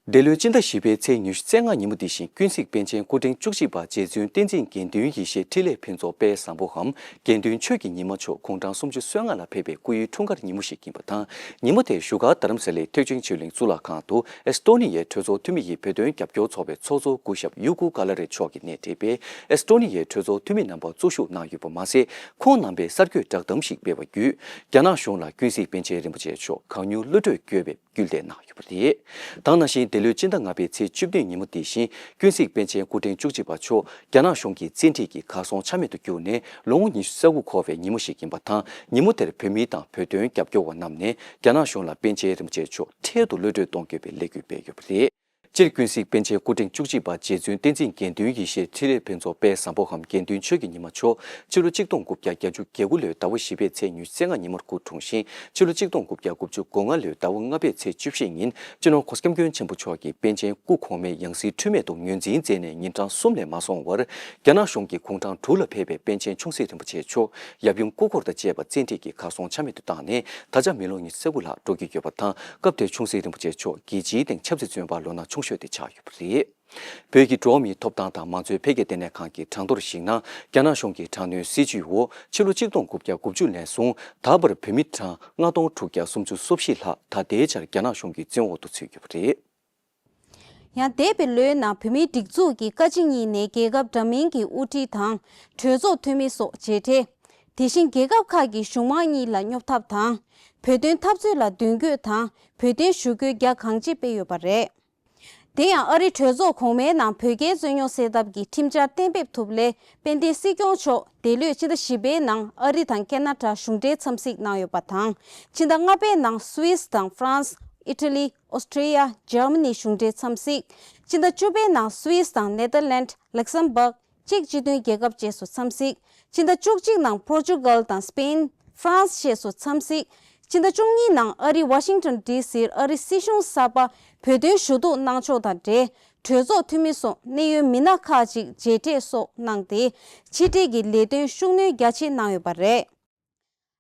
འདི་ལོའི་སྤྱི་ཟླ་བཞི་པའི་ཚེས་ཉི་ཤུ་རྩ་ལྔ་ཉིན་མོ་འདི་བཞིན་ཀུན་གཟིགས་པཎ་ཆེན་སྐུ་ཕྲེང་བཅུ་གཅིག་པ་རྗེ་བཙུན་བསྟན་འཛིན་དགེ་འདུན་ཡེ་ཤེས་འཕྲིན་ལས་ཕུན་ཚོགས་དཔལ་བཟང་པོའམ་དགེ་འདུན་ཆོས་ཀྱི་ཉི་མ་མཆོག་དགུང་གྲངས་སུམ་ཅུ་སོ་ལྔ་ལ་ཕེབས་པའི་སྐུ་ཡོན་འཁྲུངས་སྐར་ཉིན་མོ་ཞིག་ཡིན་པ་དང་། ཉིན་མོ་དེར་བཞུགས་སྒར་རྡ་རམ་ས་ལའི་ཐེག་ཆེན་ཆོས་གླིང་གཙུག་ལག་ཁང་དུ་ཨེ་སི་ཏོ་ནི་ཡའི་གྲོས་ཚོགས་འཐུས་མི་ཡི་བོད་དོན་རྒྱབ་སྐྱོར་ཚོགས་པའི་ཚོགས་གཙོ་སྐུ་ཞབས་ཡུ་ཀུ་ཀ་ལ་རི་མཆོག་གིས་སྣེ་ཁྲིད་པའི་ཨེ་སི་ཏོ་ནི་ཡའི་གྲོས་ཚོགས་འཐུས་མི་རྣམ་པ་གཙོ་བཞུགས་གནང་ཡོད་པ་མ་ཟད། ཁོང་རྣམ་པས་གསར་འགོད་བསྒྲགས་གཏམ་ཞིག་སྤེལ་བ་བརྒྱུད། རྒྱ་ནག་གཞུང་ལ་ཀུན་གཟིགས་པཎ་ཆེན་རིན་པོ་ཆེ་མཆོག་གང་མྱུར་གློད་གྲོལ་དགོས་པའི་སྐུལ་འདེད་གནང་ཡོད་པ་རེད། ད་ག་ནང་བཞིན་འདི་ལོའི་སྤྱི་ཟླ་ལྔ་པའི་ཚེས་བཅུ་བདུན་ཉིན་མོ་འདི་བཞིན་ཀུན་གཟིགས་པཎ་ཆེན་སྐུ་ཕྲེང་བཅུ་གཅིག་པ་མཆོག་རྒྱ་ནག་གཞུང་གི་བཙན་ཁྲིད་ཀྱིས་གར་སོང་ཆ་མེད་དུ་གྱུར་ནས་ལོ་ངོ་ཉི་ཤུ་རྩ་དགུ་འཁོར་བའི་ཉིན་མོ་ཞིག་ཡིན་པ་དང་། ཉིན་མོ་དེར་བོད་མི་དང་བོད་དོན་རྒྱབ་སྐྱོར་བ་རྣམས་ནས་རྒྱ་ནག་གཞུང་ལ་པཎ་ཆེན་རིན་པོ་ཆེ་མཆོག་འཕྲལ་དུ་གློད་གྲོལ་གཏོང་དགོས་པའི་ལས་འགུལ་སྤེལ་ཡོད་པ་རེད། སྤྱིར་ཀུན་གཟིགས་པཎ་ཆེན་སྐུ་ཕྲེང་བཅུ་གཅིག་པ་རྗེ་བཙུན་བསྟན་འཛིན་དགེ་འདུན་ཡེ་ཤེས་འཕྲིན་ལས་ཕུན་ཚོགས་དཔལ་བཟང་པོའམ་དགེ་འདུན་ཆོས་ཀྱི་ཉི་མ་མཆོག་ཕྱི་ལོ་གཅིག་སྟོང་དགུ་བརྒྱ་གྱ་དགུ་ལོའི་ཟླ་བ་བཞི་པའི་ཚེས་ཉི་ཤུ་རྩ་ལྔ་ཉིན་མོར་སྐུ་འཁྲུངས་ཤིང་། ཕྱི་ལོ་གཅིག་སྟོང་དགུ་བརྒྱ་དགུ་བཅུ་གོ་ལྔ་ལོའི་ཟླ་བ་ལྔ་པའི་ཚེས་བཅུ་བཞི་ཉིན་སྤྱི་ནོར་༧གོང་ས་༧སྐྱབས་མགོན་ཆེན་པོ་མཆོག་གིས་པཎ་ཆེན་སྐུ་གོང་མའི་ཡང་སྲིད་འཁྲུལ་མེད་དུ་ངོས་འཛིན་མཛད་ནས་ཉིན་གྲངས་གསུམ་ལས་མ་སོང་བར་རྒྱ་ནག་གཞུང་གི་དགུང་གྲངས་དྲུག་ལ་ཕེབས་པའི་པཎ་ཆེན་ཆུང་སྲིད་རིན་པོ་ཆེ་མཆོག་ཡབ་ཡུམ་སྐུ་འཁོར་དང་བཅས་པ་བཙན་ཁྲིད་ཀྱིས་གར་སོང་ཆ་མེད་དུ་བཏང་ནས་ད་ཆ་མི་ལོ་ཉི་ཤུ་རྩ་དགུ་ལྷག་འགྲོ་གི་ཡོད་པ་དང་། སྐབས་དེར་ཆུང་སྲིད་རིན་པོ་ཆེ་མཆོག་རྒྱལ་སྤྱིའི་སྟེང་ཆབ་སྲིད་བཙོན་པ་ལོ་ན་ཆུང་ཤོས་དེ་ཆགས་ཡོད་པ་རེད། བོད་ཀྱི་འགྲོ་བ་མིའི་ཐོབ་ཐང་དང་མང་གཙོའི་འཕེལ་རྒྱས་ལྟེ་གནས་ཁང་གི་གྲངས་ཐོར་གཞིགས་ན། རྒྱ་ནག་གཞུང་གི་དྲག་གནོན་སྲིད་བྱུས་འོག་ཕྱི་ལོ་གཅིག་སྟོང་དགུ་བརྒྱ་དགུ་བཅུ་ནས་བཟུང་ད་བར་བོད་མི་གྲངས་ལྔ་སྟོང་དྲུག་བརྒྱ་སུམ་ཅུ་སོ་བཞི་ལྷག་ད་ལྟའི་ཆར་རྒྱ་ནག་གཞུང་གི་བཙོན་འོག་ཏུ་ཚུད་ཡོད་པ་རེད། ཡང་འདས་པའི་ལོའི་ནང་བོད་མིའི་སྒྲིག་འཛུགས་ཀྱི་བཀའ་སྤྱི་གཉིས་ནས་རྒྱལ་ཁབ་འདྲ་མིན་གྱི་དབུ་ཁྲིད་དང་གྲོས་ཚོགས་འཐུས་མི་སོགས་མཇལ་འཕྲད། དེ་བཞིན་རྒྱལ་ཁབ་ཁག་གི་གཞུང་མང་གཉིས་ལ་སྙོབ་ཐབས་དང་། བོད་དོན་འཐབ་རྩོད་ལ་མདུན་སྐྱོད་དང་བོད་དོན་ཞུ་སྐུལ་རྒྱ་གང་ཆེ་སྤེལ་ཡོད་པ་རེད། དེ་ཡང་ཨ་རིའི་གྲོས་ཚོགས་གོང་མའི་ནང་བོད་རྒྱའི་རྩོད་རྙོག་སེལ་ཐབས་ཀྱི་ཁྲིམས་འཆར་གཏན་འབེབས་ཐུབ་སླད་དཔལ་ལྡན་སྲིད་སྐྱོང་མཆོག་འདས་ལོའི་ཕྱི་ཟླ་བཞི་པའི་ནང་ཨ་རི་དང་ཁེ་ན་ཌ་གཞུང་འབྲེལ་འཚམས་གཟིགས་གནང་ཡོད་པ་དང་། ཕྱི་ཟླ་ལྔ་པའི་ནང་སུད་སི་དང་ཧྥ་རན་སི། ཨི་ཊ་ལི། ཨོ་སི་ཀྲི་ཡ། འཇར་མ་ནི་གཞུང་འབྲེལ་འཚམས་གཟིགས། ཕྱི་ཟླ་བཅུ་པའི་ནང་སུད་སི་དང་ནེ་ཐར་ལེནཌ། ལག་སམ་བྷག་ཅེཀ་སྤྱི་མཐུན་རྒྱལ་ཁབ་བཅས་སུ་འཚམས་གཟིགས། ཕྱི་ཟླ་བཅུ་གཅིག་ནང་པོར་ཅུ་གལ་དང་སྤེན། ཧྥ་རན་སི་བཅས་སུ་འཚམས་གཟིགས། ཕྱི་ཟླ་བཅུ་གཉིས་ནང་ཨ་རི་ཝ་ཤིང་ཊོན་ཌི་སིར་ཨ་རི་སྲིད་གཞུང་གསར་པ་བོད་དོན་ཞུ་གཏུག་གནང་ཕྱོགས་དང་འབྲེལ་གྲོས་ཚོགས་འཐུས་མི་སོགས་གནད་ཡོད་མི་སྣ་ཁག་ཅིག་མཇལ་འཕྲད་སོགས་གནང་སྟེ། ཕྱི་འབྲེལ་གྱི་ལས་དོན་ཤུགས་སྣོན་རྒྱ་ཆེ་གནང་ཡོད་པ་རེད།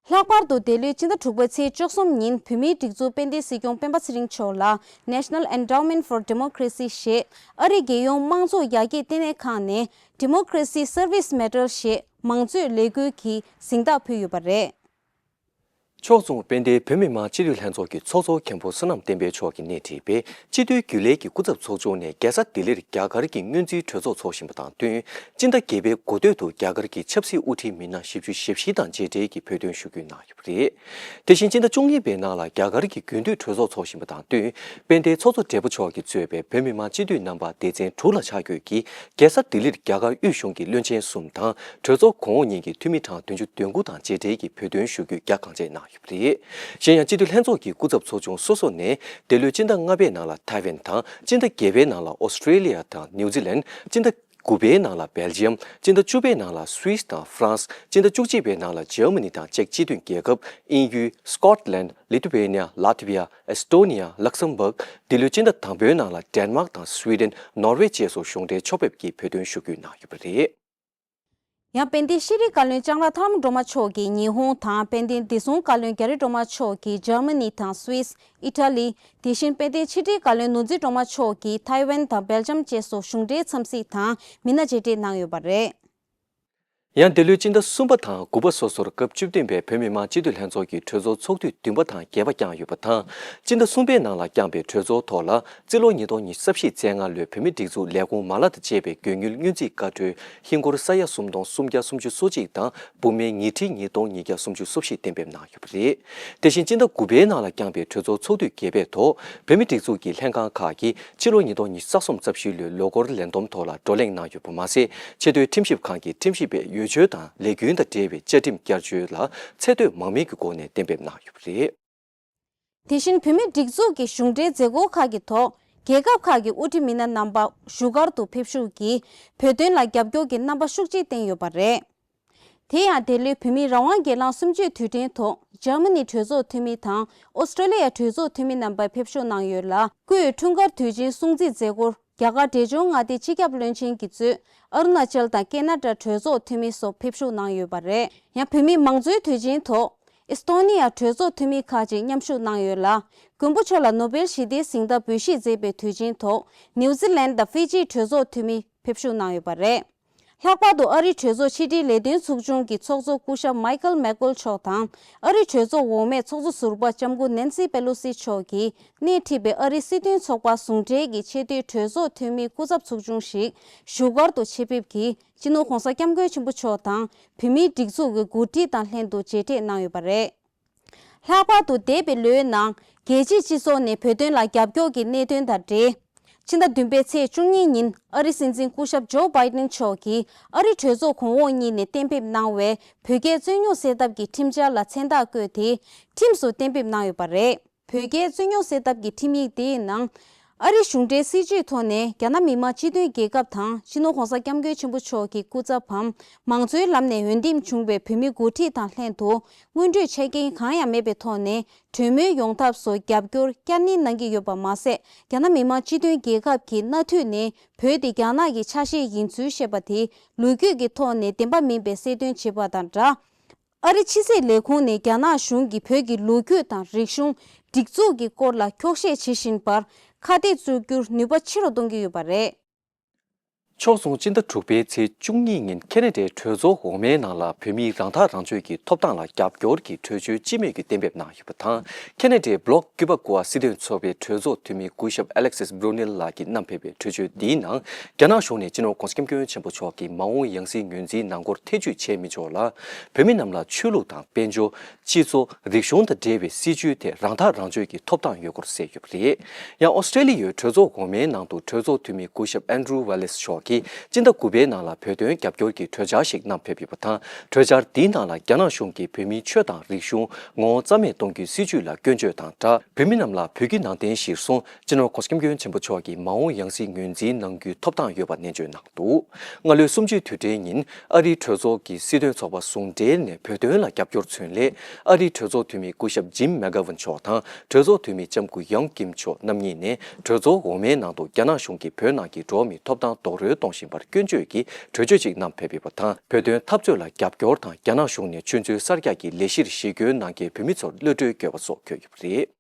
ལྷག་པར་དུ་འདི་ལོའི་སྤྱི་ཟླ་དྲུག་པའི་ཚེས་བཅུ་གསུམ་ཉིན་བོད་མིའི་སྒྲིག་འཛུགས་དཔལ་ལྡན་སྲིད་སྐྱོང་སྤེན་པ་ཚེ་རིང་མཆོག་ལ་National Endowment for Democracy ཞེས་ཨ་རིའི་རྒྱལ་ཡོངས་དམངས་གཙོ་ཡར་རྒྱས་ལྟེ་གནས་ཁང་ནས་Democracy Service Medal ཞེས་མང་གཙོའི་ལས་འགུལ་གྱི་གཟེངས་རྟགས་ཕུལ་ཡོད་པ་རེད། ཕྱོགས་མཚུངས་དཔལ་ལྡན་བོད་མི་མང་སྤྱི་འཐུས་ལྷན་ཚོགས་ཀྱི་ཚོགས་གཙོ་མཁན་པོ་བསོད་ནམས་བསྟན་འཕེལ་མཆོག་གིས་སྣེ་ཁྲིད་པའི་སྤྱི་འཐུས་རྒྱུན་ལས་ཀྱི་སྐུ་ཚབ་ཚོགས་ཆུང་ནས་རྒྱལ་ས་ལྡི་ལིར་རྒྱ་གར་གྱི་སྔོན་རྩིས་གྲོས་ཚོགས་འཚོགས་བཞིན་པ་དང་བསྟུན། སྤྱི་ཟླ་བརྒྱད་པའི་འགོ་སྟོད་དུ་རྒྱ་གར་གྱི་ཆབ་སྲིད་དབུ་ཁྲིད་མི་སྣ་བཞི་བཅུ་ཞེ་བཞི་དང་མཇལ་འཕྲད་ཀྱིས་བོད་དོན་ཞུ་སྐུལ་གནང་ཡོད་པ་རེད། དེ་བཞིན་སྤྱི་ཟླ་བཅུ་གཉིས་པའི་ནང་ལ་རྒྱ་གར་གྱི་རྒྱུན་མཐུད་གྲོས་ཚོགས་འཚོགས་བཞིན་པ་དང་བསྟུན། དཔལ་ལྡན་ཚོགས་གཙོ་སྦྲེལ་པོ་མཆོག་གིས་གཙོས་པའི་བོད་མི་མང་སྤྱི་འཐུས་རྣམ་པ་སྡེ་ཚན་དྲུག་ལ་ཆ་བགོས་ཀྱིས་རྒྱལ་ས་ལྡི་ལིར་རྒྱ་གར་དབུས་གཞུང་གི་བློན་ཆེན་གསུམ་དང་གྲོས་ཚོགས་གོང་འོག་གཉིས་ཀྱི་འཐུས་མི་གྲངས་བདུན་ཅུ་དོན་དགུ་དང་མཇལ་འཕྲད་ཀྱིས་བོད་དོན་ཞུ་སྐུལ་རྒྱ་གང་ཆེ་གནང་ཡོད་པ་རེད། གཞན་ཡང་སྤྱི་འཐུས་ལྷན་ཚོགས་ཀྱི་སྐུ་ཚབ་ཚོགས་ཆུང་སོ་སོ་ནས་འདི་ལོའི་སྤྱི་ཟླ་ལྔ་པའི་ནང་ལ་ཐའེ་ཝན་དང་། སྤྱི་ཟླ་བརྒྱད་པའི་ནང་ལ་ཨོ་སི་ཀྲེ་ལི་ཡ་དང་ནིའུ་ཛི་ལན། སྤྱི་ཟླ་དགུ་པའི་ནང་ལ་སྦེལ་ཇི་ཡམ། སྤྱི་ཟླ་བཅུ་པའི་ནང་ལ་སུད་སི་དང་ཧྥ་རན་སི། སྤྱི་ཟླ་བཅུ་གཅིག་པའི་ནང་ལ་འཇར་མ་ནི་དང་ཅེཀ་སྤྱི་མཐུན་རྒྱལ་ཁབ། དབྱིན་ཡུལ། སི་ཀོཊ་ལན། ལི་ཐུ་ཝེ་ནི་ཡ། ལ་ཐི་བི་ཡ། ཨེ་སི་ཏོ་ནི་ཡ། ལག་སམ་བྷག། འདི་ལོའི་སྤྱི་ཟླ་དང་པོའི་ནང་ལ་ཌེན་མཱག་དང་སུའེ་ཌེན། ནོར་ཝེ་བཅས་སུ་གཞུང་འབྲེལ་ཕྱོགས་ཕེབས་ཀྱིས་བོད་དོན་ཞུ་སྐུལ་གནང་ཡོད་པ་རེད། ཡང་དཔལ་ལྡན་ཤེས་རིག་བཀའ་བློན་ལྕང་ར་ཐར་ལམ་སྒྲོལ་མ་མཆོག་གིས་ཉི་ཧོང་དང་། དཔལ་ལྡན་བདེ་སྲུང་བཀའ་བློན་རྒྱ་རི་སྒྲོལ་མ་མཆོག་གིས་འཇར་མ་ནི་དང་སུད་སི། ཨི་ཊ་ལི། དེ་བཞིན་དཔལ་ལྡན་ཕྱི་དྲིལ་བཀའ་བློན་ནོར་འཛིན་སྒྲོལ་མ་མཆོག་གིས་ཐའེ་ཝན་དང་སྦེལ་ཇམ་བཅས་སུ་གཞུང་འབྲེལ་འཚམས་གཟིགས་དང་མི་སྣ་མཇལ་འཕྲད་གནང་ཡོད་པ་རེད། ཡང་འདི་ལོའི་སྤྱི་ཟླ་གསུམ་པ་དང་དགུ་པ་སོ་སོར་སྐབས་བཅུ་བདུན་པའི་བོད་མི་མང་སྤྱི་འཐུས་ལྷན་ཚོགས་ཀྱི་གྲོས་ཚོགས་ཚོགས་དུས་བདུན་པ་དང་བརྒྱད་པ་བསྐྱངས་ཡོད་པ་དང་། སྤྱི་ཟླ་གསུམ་པའི་ནང་ལ་བསྐྱངས་པའི་གྲོས་ཚོགས་ཐོག་ལ་རྩིས་ལོ་ཉིས་སྟོང་ཉི་ཤུ་རྩ་བཞི་རྩ་ལྔ་ལོའི་བོད་མིའི་སྒྲིག་འཛུགས་ལས་ཁུངས་མ་ལག་དང་བཅས་པའི་དགོས་དངུལ་སྔོན་རྩིས་བཀའ་འཁྲོལ་ཧིན་སྒོར་ས་ཡ་སུམ་སྟོང་སུམ་བརྒྱ་སུམ་ཅུ་སོ་གཅིག་དང་། འབུམ་སྨན་ཉིས་ཁྲི་ཉིས་སྟོང་ཉིས་བརྒྱ་སུམ་ཅུ་སོ་བཞི་གཏན་འབེབས་གནང་ཡོད་པ་རེད། དེ་བཞིན་སྤྱི་ཟླ་དགུ་པའི་ནང་ལ་བསྐྱངས་པའི་གྲོས་ཚོགས་ཚོགས་དུས་བརྒྱད་པའི་ཐོག་བོད་མིའི་སྒྲིག་འཛུགས་ཀྱི་ལྷན་ཁང་ཁག་གིས་ཕྱི་ལོ་ཉིས་སྟོང་ཉི་ཤུ་རྩ་གསུམ་རྩ་བཞི་ལོའི་ལོ་འཁོར་ལས་བསྡོམས་ཐོག་ལ་བགྲོ་གླེང་གནང་ཡོད་པ་མ་ཟད། ཆེས་མཐོའི་ཁྲིམས་ཞིབ་ཁང་གི་ཁྲིམས་ཞིབ་པའི་འོས་ཆོས་དང་ལས་རྒྱུན་དང་འབྲེལ་བའི་བཅའ་ཁྲིམས་བསྐྱར་བཅོས་ལ་ཚད་མཐོའི་མང་མོས་ཀྱི་སྒོ་ནས་གཏན་འབེབས་གནང་ཡོད་པ་རེད། དེ་བཞིན་བོད་མིའི་སྒྲིག་འཛུགས་ཀྱི་གཞུང་འབྲེལ་མཛད་སྒོ་ཁག་གི་ཐོག་རྒྱལ་ཁབ་ཁག་གི་དབུ་ཁྲིད་མི་སྣ་རྣམ་པ་བཞུགས་སྒར་དུ་ཕེབས་བཞུགས་ཀྱིས་བོད་དོན་ལ་རྒྱབ་སྐྱོར་གྱི་རྣམ་པ་ཤུགས་ཆེ་བསྟན་ཡོད་པ་རེད། དེ་ཡང་འདི་ལོའི་བོད་མིའི་རང་དབང་སྒེར་ལངས་གསུམ་བཅུའི་དུས་དྲན་ཐོག་འཇར་མ་ནི་གྲོས་ཚོགས་འཐུས་མི་དང་ཨོ་སི་ཀྲོ་ལི་ཡ་གྲོས་ཚོགས་འཐུས་མི་རྣམ་པ་ཕེབས་བཞུགས་གནང་ཡོད་ལ། སྐུའི་འཁྲུངས་སྐར་དུས་ཆེན་སྲུང་བརྩི་མཛད་སྒོར་རྒྱ་གར་འབྲས་ལྗོངས་མངའ་སྡེའི་སྤྱི་ཁྱབ་བློན་ཆེན་གྱིས་གཙོས་ཨ་རུ་ན་ཅལ་དང་ཀེ་ན་ཌ་གྲོས་ཚོགས་འཐུས་མི་སོགས་ཕེབས་བཞུགས་གནང་ཡོད་པ་རེད། ཡང་བོད་མིའི་མང་གཙོའི་དུས་ཆེན་ཐོག་ཨེ་སི་ཏོ་ནི་ཡ་གྲོས་ཚོགས་འཐུས་མི་ཁག་ཅིག་མཉམ་ཞུགས་གནང་ཡོད་ལ། མགོན་པོ་མཆོག་ལ་ནོ་བེལ་ཞི་བདེའི་གཟེངས་རྟགས་འབུལ་བཞེས་མཛད་པའི་དུས་ཆེན་ཐོག་ནིའུ་ཛི་ལན་དང་ཧྥི་ཇིའི་གྲོས་ཚོགས་འཐུས་མི་ཕེབས་བཞུགས་གནང་ཡོད་པ་རེད། ལྷག་པར་དུ་ཨ་རིའི་གྲོས་ཚོགས་ཕྱི་དྲིལ་ལས་དོན་ཚོགས་ཆུང་གི་ཚོགས་གཙོ་སྐུ་ཞབས་མའི་ཀལ་མེག་ཀོལ་མཆོག་དང་། ཨ་རིའི་གྲོས་ཚོགས་འོག་མའི་ཚོགས་གཙོ་ཟུར་པ་ལྕམ་སྐུ་ནན་སི་པེ་ལོ་སི་མཆོག་གིས་སྣེ་ཁྲིད་པའི་ཨ་རིའི་སྲིད་དོན་ཚོགས་པ་ཟུང་འབྲེལ་གྱི་ཆེས་མཐོའི་གྲོས་ཚོགས་འཐུས་མིའི་སྐུ་ཚབ་ཚོགས་ཆུང་ཞིག་བཞུགས་སྒར་དུ་ཆེད་ཕེབས་ཀྱིས་སྤྱི་ནོར་༧གོང་ས་༧སྐྱབས་མགོན་ཆེན་པོ་མཆོག་དང་བོད་མིའི་སྒྲིག་འཛུགས་ཀྱི་འགོ་ཁྲིད་དང་ལྷན་དུ་མཇལ་འཕྲད་གནང་ཡོད་པ་རེད། ལྷག་པར་དུ་འདས་པའི་ལོའི་ནང་རྒྱལ་སྤྱིའི་སྤྱི་ཚོགས་ནས་བོད་དོན་ལ་རྒྱབ་སྐྱོར་གྱི་གནད་དོན་དང་འབྲེལ། ཕྱི་ཟླ་བདུན་པའི་ཚེས་བཅུ་གཉིས་ཉིན་ཨ་རིའི་སྲིད་འཛིན་སྐུ་ཞབས་ཇོ་བྷའི་ཏིན་མཆོག་གིས་ཨ་རིའི་གྲོས་ཚོགས་གོང་འོག་གཉིས་ནས་གཏན་འབེབས་གནང་བའི་བོད་རྒྱའི་རྩོད་རྙོག་སེལ་ཐབས་ཀྱི་ཁྲིམས་འཆར་ལ་མཚན་རྟགས་བཀོད་དེ་ཁྲིམས་སུ་གཏན་འབེབས་གནང་ཡོད་པ་རེད། བོད་རྒྱའི་རྩོད་རྙོག་སེལ་ཐབས་ཀྱི་ཁྲིམས་ཡིག་དེའི་ནང་། ཨ་རིའི་གཞུང་འབྲེལ་སྲིད་བྱུས་ཐོག་ནས་རྒྱ་ནག་མི་དམངས་སྤྱི་མཐུན་རྒྱལ་ཁབ་དང་སྤྱི་ནོར་༧གོང་ས་༧སྐྱབས་མགོན་ཆེན་པོ་མཆོག་གི་སྐུ་ཚབ་བམ་མང་གཙོའི་ལམ་ནས་འོས་འདེམས་བྱུང་བའི་བོད་མི་འགོ་ཁྲིད་དང་ལྷན་དུ་དངོས་འབྲེལ་ཆད་འགེལ་གང་ཡང་མེད་པའི་ཐོག་ནས་གྲོས་མོལ་ཡོང་ཐབས་སུ་རྒྱབ་སྐྱོར་བསྐྱར་ནན་གནང་གི་ཡོད་པ་མ་ཟད། རྒྱ་ནག་མི་དམངས་སྤྱི་མཐུན་རྒྱལ་ཁབ་ཀྱི་མནའ་མཐུད་ནས་བོད་དེ་རྒྱ་ནག་གི་ཆ་ཤས་ཡིན་ཚུལ་བཤད་པ་དེ་ལོ་རྒྱུས་ཀྱི་ཐོག་ནས་བདེན་པ་མིན་པའི་གསལ་སྟོན་བྱས་པ་དང་སྦྲགས། ཨ་རི་ཕྱི་སྲིད་ལས་ཁུངས་ནས་རྒྱ་ནག་གཞུང་གིས་བོད་ཀྱི་ལོ་རྒྱུས་དང་རིག་གཞུང་། སྒྲིག་འཛུགས་ཀྱི་སྐོར་ལ་འཁྱོག་བཤད་བྱེད་བཞིན་པར་ཁ་གཏད་བཅུག་རྒྱུར་ནུས་པ་ཆེ་རུ་གཏོང་གི་ཡོད་པ་རེད། ཕྱོགས་མཚུངས་སྤྱི་ཟླ་དྲུག་པའི་ཚེས་བཅུ་གཉིས་ཉིན་ཁེ་ན་ཌའི་གྲོས་ཚོགས་འོག་མའི་ནང་ལ་བོད་མིའི་རང་ཐག་རང་གཅོད་ཀྱི་ཐོབ་ཐང་ལ་རྒྱབ་སྐྱོར་གྱི་གྲོས་ཆོད་སྤྱི་མོས་ཀྱིས་གཏན་འབེབས་གནང་ཡོད་པ་དང་། ཁེ་ན་ཌའི་བྷི་ལོག་ཀུའུ་པ་ཀུ་ཝ་སྲིད་དོན་ཚོགས་པའི་གྲོས་ཚོགས་འཐུས་མི་སྐུ་ཞབས་ཨ་ལེག་སིས་བྷྲུ་ནེལ་ལགས་ཀྱིས་བསྣམས་ཕེབས་པའི་གྲོས་ཆོད་འདིའི་ནང་། རྒྱ་ནག་གཞུང་ནས་སྤྱི་ནོར་༧གོང་ས་༧སྐྱབས་མགོན་ཆེན་པོ་མཆོག་གི་མ་འོངས་ཡང་སྲིད་ངོས་འཛིན་ནང་སྐོར་ཐེ་བྱུས་བྱེད་མི་ཆོག་ལ། བོད་མི་རྣམས་ལ་ཆོས་ལུགས་དང་དཔལ་འབྱོར། སྤྱི་ཚོགས། རིག་གཞུང་དང་འབྲེལ་བའི་སྲིད་བྱུས་ཐད་རང་ཐག་རང་གཅོད་ཀྱི་ཐོབ་ཐང་ཡོད་སྐོར་གསལ་ཡོད་པ་རེད། ཡང་ཨོ་སི་ཀྲེ་ལི་ཡའི་གྲོས་ཚོགས་འོག་མའི་ནང་དུ་གྲོས་ཚོགས་འཐུས་མི་སྐུ་ཞབས་ཨན་ཌྲུ་ཝེ་ལེ་སི་མཆོག་གིས་སྤྱི་ཟླ་དགུ་པའི་ནང་ལ་བོད་དོན་རྒྱབ་སྐྱོར་གྱི་གྲོས་འཆར་ཞིག་བསྣམས་ཕེབས་ཡོད་པ་དང་། གྲོས་འཆར་འདིའི་ནང་ལ་རྒྱ་ནག་གཞུང་གིས་བོད་མིའི་ཆོས་དང་རིག་གཞུང་ངོ་བོ་རྩ་མེད་གཏོང་རྒྱུའི་སྲིད་བྱུས་ལ་སྐྱོན་བརྗོད་དང་སྦྲགས། བོད་མི་རྣམས་ལ་བོད་ཀྱི་ནང་བསྟན་གཞིར་བཟུང་སྤྱི་ནོར་༧གོང་ས་༧སྐྱབས་མགོན་ཆེན་པོ་མཆོག་གི་མ་འོངས་ཡང་སྲིད་ངོས་འཛིན་གནང་རྒྱུའི་ཐོབ་ཐང་ཡོད་པ་ནན་བརྗོད་གནང་འདུག། སྔ་ལོའི་གསུམ་བཅུའི་དུས་དྲན་ཉིན་ཨ་རིའི་གྲོས་ཚོགས་ཀྱི་སྲིད་དོན་ཚོགས་པ་ཟུང་འབྲེལ་ནས་བོད་དོན་ལ་རྒྱབ་སྐྱོར་མཚོན་སླད། ཨ་རིའི་གྲོས་ཚོགས་འཐུས་མི་སྐུ་ཞབས་ཇིམ་མེག་གྷ་ཝན་མཆོག་དང་གྲོས་ཚོགས་འཐུས་མི་ལྕམ་སྐུ་ཡང་ཀིམ་མཆོག་རྣམ་གཉིས་ནས་གྲོས་ཚོགས་འོག་མའི་ནང་དུ་རྒྱ་ནག་གཞུང་གིས་བོད་ནང་གི་འགྲོ་བ་མིའི་ཐོབ་ཐང་རྡོག་རོལ་ གཏོང་བཞིན་པར་སྐྱོན་བརྗོད་ཀྱི་གྲོས་ཆོད་ཅིག་བསྣམས་ཕེབས་ཡོད་པ་དང་། བོད་དོན་འཐབ་རྩོད་ལ་རྒྱབ་སྐྱོར་དང་རྒྱ་ནག་གཞུང་ནས་ཆུ་མཛོད་གསར་རྒྱག་གི་ལས་གཞིར་གཞིས་སྐྱོལ་གནང་མཁན་བོད་མི་ཚོར་གློད་གྲོལ་བཀོད་པ་སོགས་འཁོད་ཡོད་པ་རེད།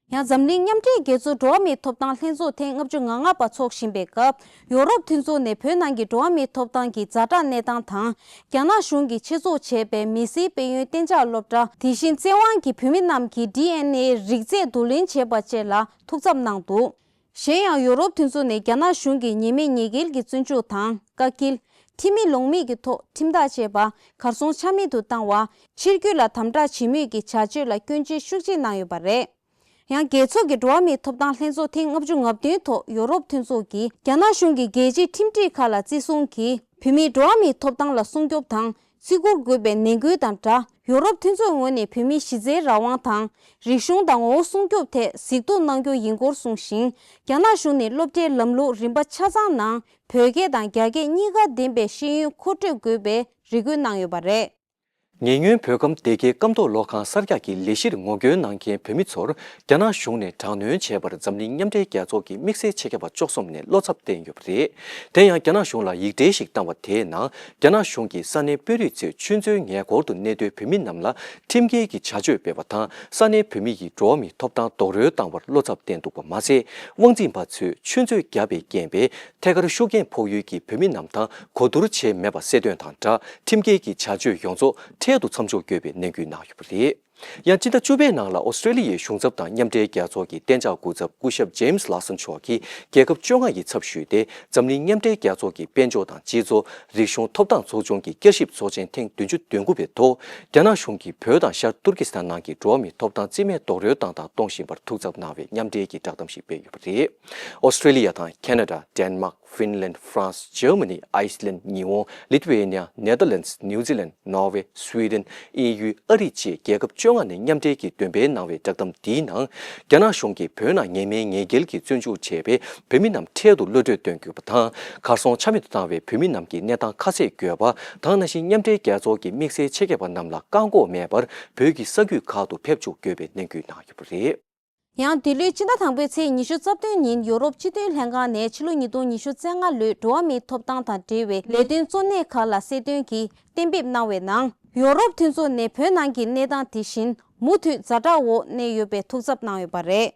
ཡང་འཛམ་གླིང་མཉམ་འབྲེལ་རྒྱལ་ཚོགས་འགྲོ་བ་མིའི་ཐོབ་ཐང་ལྷན་ཚོགས་ཐེངས་ལྔ་བཅུ་ང་ལྔ་པ་འཚོགས་བཞིན་པའི་སྐབས། ཡོ་རོབ་མཐུན་ཚོགས་ནས་བོད་ནང་གི་འགྲོ་བ་མིའི་ཐོབ་ཐང་གི་ཛ་དྲག་གནས་སྟངས་དང་། རྒྱ་ནག་གཞུང་གིས་ཆེད་འཛུགས་བྱས་པའི་མི་སེར་དཔལ་ཡོན་གཏན་འཇགས་སློབ་གྲྭ། དེ་བཞིན་བཙན་དབང་གིས་བོད་མི་རྣམས་ཀྱི་ཌི་ཨེན་ཨེ་རིགས་རྫས་བསྡུ་ལེན་བྱས་པ་བཅས་ལ་ཐུགས་འཚབ་གནང་འདུག། གཞན་ཡང་ཡོ་རོབ་མཐུན་ཚོགས་ནས་རྒྱ་ནག་གཞུང་གིས་ཉེས་མེད་ཉེས་འགེལ་གྱི་བཙོན་འཇུག་དང་བཀག་སྐྱིལ། ཁྲིམས་མེད་ལུགས་མེད་ཀྱི་ཐོག་ཁྲིམས་ཐག་བཅད་པ་གར་སོང་ཆ་མེད་དུ་བཏང་བ། ཕྱིར་སྐྱོད་ལ་དམ་དྲག་བྱེད་མུས་ཀྱི་བྱ་སྤྱོད་ལ་སྐྱོན་བརྗོད་ཤུགས་ཆེ་གནང་ཡོད་པ་རེད། ཡང་རྒྱལ་ཚོགས་ཀྱི་འགྲོ་བ་མིའི་ཐོབ་ཐང་ལྷན་ཚོགས་ཐེངས་ལྔ་བཅུ་ང་བདུན་ཐོག་ཡོ་རོབ་མཐུན་ཚོགས་ཀྱིས་རྒྱ་ནག་གཞུང་གིས་རྒྱལ་སྤྱིའི་ཁྲིམས་སྒྲིག་ཁག་ལ་བརྩི་སྲུང་གིས་བོད་མིའི་འགྲོ་བ་མིའི་ཐོབ་ཐང་ལ་སྲུང་སྐྱོབ་དང་བརྩི་བཀུར་དགོས་པའི་ནན་སྐུལ་དང་སྦྲགས། ཡོ་རོབ་མཐུན་ཚོགས་ངོས་ནས་བོད་མིའི་གཞི་རྩའི་རང་དབང་དང་། རིག་གཞུང་དང་ངོ་བོ་སྲུང་སྐྱོབ་ཐད་གཟིགས་རྟོག་གནང་རྒྱུ་ཡིན་སྐོར་གསུངས་ཤིང་། རྒྱ་ནག་གཞུང་ནས་སློབ་གྲྭའི་ལམ་ལུགས་རིམ་པ་ཆ་ཚང་ནང་བོད་སྐད་དང་རྒྱ་སྐད་གཉིས་ཀ་ལྡན་པའི་ཤེས་ཡོན་མཁོ་སྤྲོད་དགོས་པའི་རེ་སྐུལ་གནང་ཡོད་པ་རེད། ཉེ་སྔོན་བོད་ཁམས་སྡེ་དགེའི་སྐམ་ཐོག་གློག་ཁང་གསར་རྒྱག་གི་ལས་གཞིར་ངོ་རྒོལ་གནང་མཁན་བོད་མི་ཚོར་རྒྱ་ནག་གཞུང་ནས་དྲག་གནོན་བྱས་པར་འཛམ་གླིང་མཉམ་འབྲེལ་རྒྱལ་ཚོགས་ཀྱི་དམིགས་བསལ་ཆེད་མཁས་པ་བཅུ་གསུམ་ནས་བློ་འཚབ་བསྟན་ཡོད་པ་རེད། དེ་ཡང་རྒྱ་ནག་གཞུང་ལ་ཡིག་འབྲེལ་ཞིག་བཏང་བ་དེའི་ནང་། རྒྱ་ནག་གཞུང་གིས་ས་གནས་དཔོན་རིགས་ཚོས་ཆུ་མཛོད་ཉེ་འཁོར་དུ་གནས་སྡོད་བོད་མི་རྣམས་ལ་ཁྲིམས་འགལ་གྱི་བྱ་སྤྱོད་སྤེལ་བ་དང་། ས་གནས་བོད་མི་ཡི་འགྲོ་བ་མིའི་ཐོབ་ཐང་རྡོག་རོལ་བཏང་བར་བློ་འཚབ་བསྟན་འདུག་པ་མ་ཟད། དབང་འཛིན་པ་ཚོས་ཆུ་མཛོད་བརྒྱབ་པའི་རྐྱེན་པས་ཐད་ཀར་ཤུགས་རྐྱེན་ཕོག་ཡུལ་གྱི་བོད་མི་རྣམས་དང་གོ་བསྡུར་བྱས་མེད་པ་གསལ་སྟོན་དང་སྦྲགས། ཁྲིམས་འགལ་གྱི་བྱ་སྤྱོད་ཡོངས་རྫོགས་འཕྲལ་དུ་མཚམས་འཇོག་དགོས་པའི་ནན་སྐུལ་གནང་ཡོད་པ་རེད། ཡང་སྤྱི་ཟླ་བཅུ་པའི་ནང་ལ་ཨོ་སི་ཀྲེ་ལི་ཡའི་གཞུང་ཚབ་དང་མཉམ་འབྲེལ་རྒྱལ་ཚོགས་ཀྱི་གཏན་འཇགས་སྐུ་ཚབ་སྐུ་ཞབས་ཇེམ་སི་ལར་སོན་མཆོག་གིས་རྒྱལ་ཁབ་བཅོ་ལྔ་ཡི་ཚབ་ཞུས་ཏེ། འཛམ་གླིང་མཉམ་འབྲེལ་རྒྱལ་ཚོགས་ཀྱི་དཔལ་འབྱོར་དང་སྤྱི་ཚོགས་རིག་གཞུང་ཐོབ་ཐང་ཚོགས་ཆུང་གི་བསྐྱར་ཞིབ་ཚོགས་ཆེན་ཐེངས་བདུན་ཅུ་དོན་དགུ་པའི་ཐོག་རྒྱ་ནག་གཞུང་གིས་བོད་དང་ཤར་ཏུར་ཀི་སི་ཐན་ནང་གི་འགྲོ་བ་མིའི་ཐོབ་ཐང་རྩིས་མེད་རྡོག་རོལ་བཏང་དང་གཏོང་བཞིན་པར་ཐུགས་འཚབ་གནང་བའི་མཉམ་འབྲེལ་གྱི་བསྒྲགས་གཏམ་ཞིག་སྤེལ་ཡོད་པ་རེད། ཨོ་སི་ཀྲེ་ལི་ཡ་དང་ཁེ་ན་ཌ། ཌེན་མཱག་ཧྥིན་ལན། ཧྥ་རན་སི། འཇར་མ་ནི། ཨའི་སི་ལན། ཉི་ཧོང་། ལི་ཐུ་ཝེ་ནི་ཡ། ནེ་དར་ལན་སི། ནིའུ་ཛི་ལན། ནོར་ཝེ། སུའི་ཌེན། དབྱིན་ཡུལ། ཨ་རི་བཅས་རྒྱལ་ཁབ་བཅོ་ལྔ་ནས་མཉམ་འབྲེལ་གྱིས་འདོན་སྤེལ་གནང་བའི་བསྒྲགས་གཏམ་འདིའི་ནང་། རྒྱ་ནག་གཞུང་གིས་བོད་ནང་ཉེས་མེད་ཉེས་འགེལ་གྱིས་བཙོན་འཇུག་བྱས་པའི་བོད་མི་རྣམས་འཕྲལ་དུ་གློད་གྲོལ་གཏོང་དགོས་པ་དང་། གར་སོང་ཆ་མེད་དུ་བཏང་བའི་བོད་མི་རྣམས་ཀྱི་གནས་སྟངས་ཁ་གསལ་དགོས་པ། དེ་ནང་བཞིན་མཉམ་འབྲེལ་རྒྱལ་ཚོགས་ཀྱི་དམིགས་བསལ་ཆེད་མཁས་པ་རྣམས་ལ་བཀག་འགོག་མེད་པར་བོད་ཀྱི་ས་རྒྱུད་ཁག་ཏུ་ཕེབས་འཇུག་དགོས་པའི་ནན་སྐུལ་གནང་ཡོད་པ་རེད། ཡང་འདི་ལོའི་སྤྱི་ཟླ་དང་པོའི་ཚེས་ཉི་ཤུ་རྩ་བདུན་ཉིན་ཡོ་རོབ་སྤྱི་མཐུན་ལྷན་ཁང་ནས་ཕྱི་ལོ་ཉིས་སྟོང་ཉི་ཤུ་རྩ་ལྔ་ལོའི་འགྲོ་བ་མིའི་ཐོབ་ཐང་དང་འབྲེལ་བའི་ལས་དོན་གཙོ་གནད་ཁག་ལ་གསལ་སྟོན་གྱིས་གཏན་འབེབས་གནང་བའི་ནང་། ཡོ་རོབ་མཐུན་ཚོགས་ནས་བོད་ནང་གི་གནས་སྟངས་དེ་བཞིན་མུ་མཐུད་ཛ་དྲག་འོག་གནས་ཡོད་པའི་ཐུགས་འཚབ་གནང་ཡོད་པ་རེད།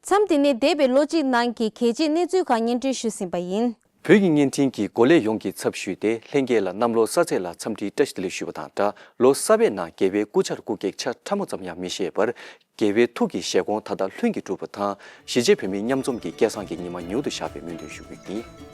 མཚམས་འདི་ནས་འདས་པའི་ལོ་གཅིག་ནང་གི་གལ་ཆེའི་གནས་ཚུལ་ཁག་སྙན་སྒྲོན་ཞུས་ཟིན་པ་ཡིན། བོད་ཀྱི་བརྙན་འཕྲིན་གྱི་འགོ་ལས་ཡོངས་ཀྱི་ཚབ་ཞུས་ཏེ། ལྷན་རྒྱས་ལ་གནམ་ལོ་གསར་ཚེས་ལ་འཚམས་འདྲིའི་བཀྲ་ཤིས་བདེ་ལེགས་ཞུས་པ་དང་སྦྲགས། ལོ་གསར་པའི་ནང་རྒྱལ་བའི་སྐུ་ཆར་སྐུ་གེགས་ཆར་ཕྲ་མོ་ཙམ་ཡང་མི་བཞེས་པར། རྒྱལ་བའི་ཐུགས་ཀྱི་བཞེད་དགོངས་མཐའ་དག་ལྷུན་གྱིས་གྲུབ་པ་དང་། གཞིས་བྱེས་བོད་མིའི་མཉམ་འཛོམས་ཀྱི་སྐལ་བཟང་གི་ཉི་མ་མྱུར་དུ་ཤར་བའི་སྨོན་འདུན་ཞུ་རྒྱུ་ཡིན།